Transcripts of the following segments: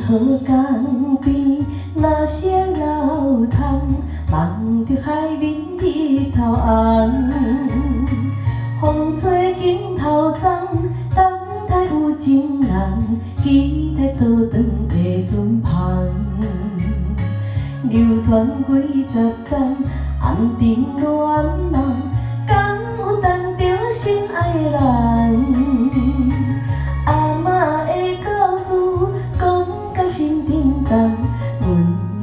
河江邊若小流淌，望著海面日頭紅。風吹鏡頭鬃，等待有情人，期待倒轉的船帆。流傳幾十冬，暗燈戀夢，敢有等著心愛的人？阿嬤的故事講甲心沉重，阮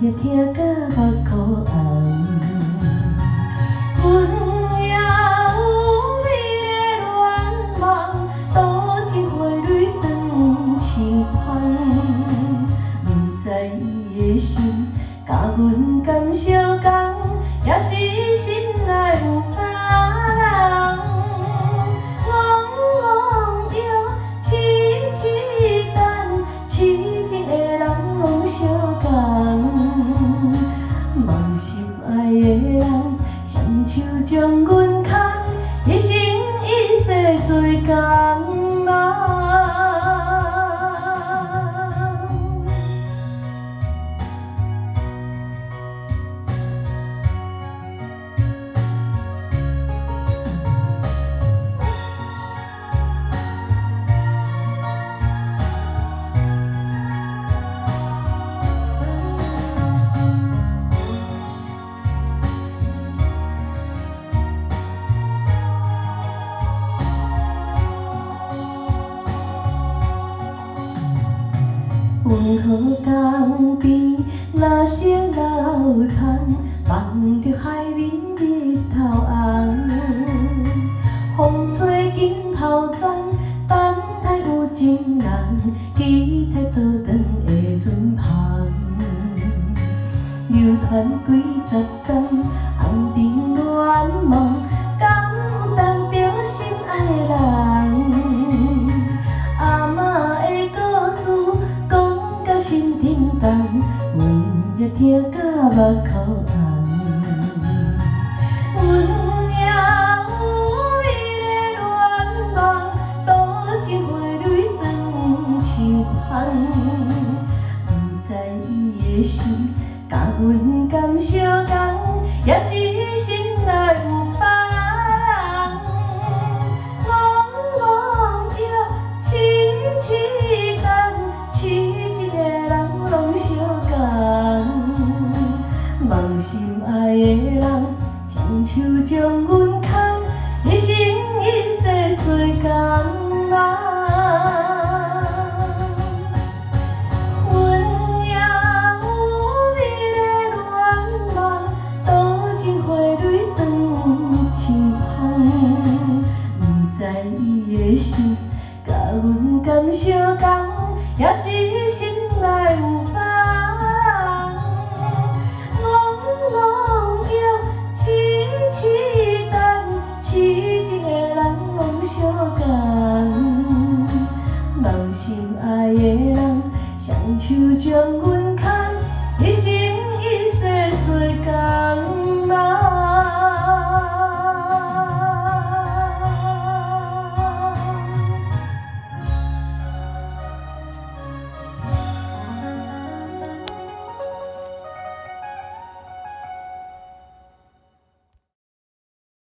也聽甲目箍紅。阮也有美麗願望，倒一花蕊當翅膀，毋知伊的心佮阮敢相仝，抑是心內有別人。戇戇搖，痴痴等，痴情的人攏相仝。望心愛的人，雙手將阮牽，一生一世做工人。運河江邊若小流淌，望著海面日頭紅。風吹鏡頭鬃，等待有情人，期待倒轉的船帆。流傳幾十冬，暗燈願望，敢有等著心愛的人？阿嬤的故事講甲心沉重，阮也聽甲目箍紅。阮也有美麗願望，倒一花蕊當翅膀，毋知伊的心佮阮敢相仝，抑是心內有別人。戇戇搖，痴痴